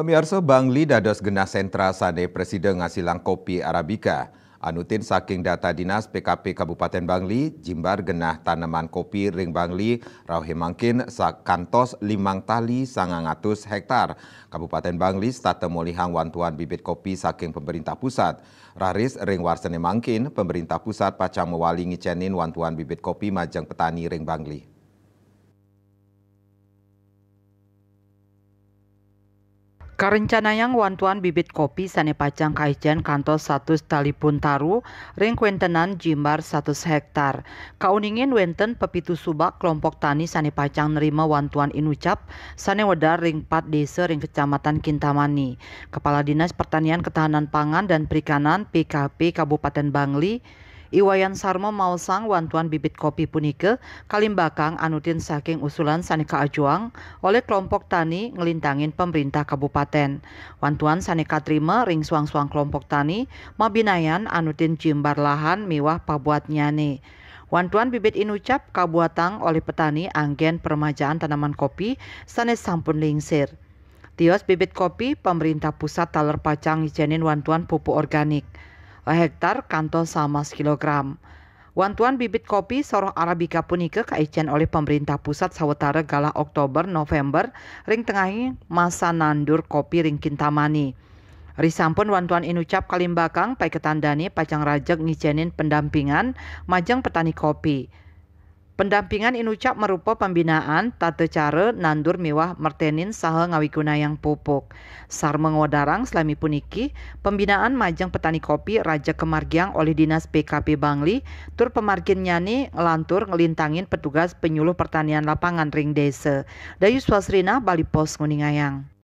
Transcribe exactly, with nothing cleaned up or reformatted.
Pamiarsa, Bangli dados genah sentra sane prasida ngasilang kopi Arabica. Anutin saking data Dinas P K P Kabupaten Bangli, jimbar genah taneman kopi ring Bangli rauh mangkin sa-, kantos limang tali sangang atus hektar. Kabupaten Bangli setata molihang wantuan bibit kopi saking pemerintah pusat. Raris ring warsane mangkin, pemerintah pusat pacang mawali ngicenin wantuan bibit kopi majeng petani ring Bangli. Karencanayang wantuan bibit kopi sane pacang kaicen kantos satus talipun taru ring kwentenan jimbar satus hektar. Kauningin wenten pepitu subak kelompok tani sane pacang nerima wantuan inucap sane wedar ring pat desa ring Kecamatan Kintamani. Kepala Dinas Pertanian Ketahanan Pangan dan Perikanan P K P Kabupaten Bangli, Iwayan Sarma maosang wantuan bibit kopi punika kalimbakang anutin saking usulan sane kaajuang olih kelompok tani nglintangin pemerintah kabupaten. Wantuan sane katrima ring suang-suang kelompok tani mabinayan anutin jimbar lahan miwah pabuatnyane. Wantuan bibit inucap kabuatang olih petani anggen peremajaan tanaman kopi sane sampun lingsir. Tios bibit kopi, pemerintah pusat taler pacang ngicenin wantuan pupuk organik. Hektar kantos sama sekilogram. Wantuan bibit kopi soroh Arabica punika kaicen olih pemerintah pusat sawatara galah Oktober, November, ring tengahing masa nandur kopi ring Kintamani. Risampun wantuan inucap kalimbakang, paiketan dane pacang rajeg ngicenin pendampingan majeng petani kopi. Pendampingan inucap marupa pembinaan tata cara nandur miwah mertenin saha ngawigunayang pupuk. Sarma ngwedarang salami puniki, pembinaan majeng petani kopi rajeg kamargiang olih Dinas P K P Bangli, tur pamarginnyane nglantur nglintangin petugas penyuluh pertanian lapangan ring desa. Dayu Swasrina, Bali Post nguningayang.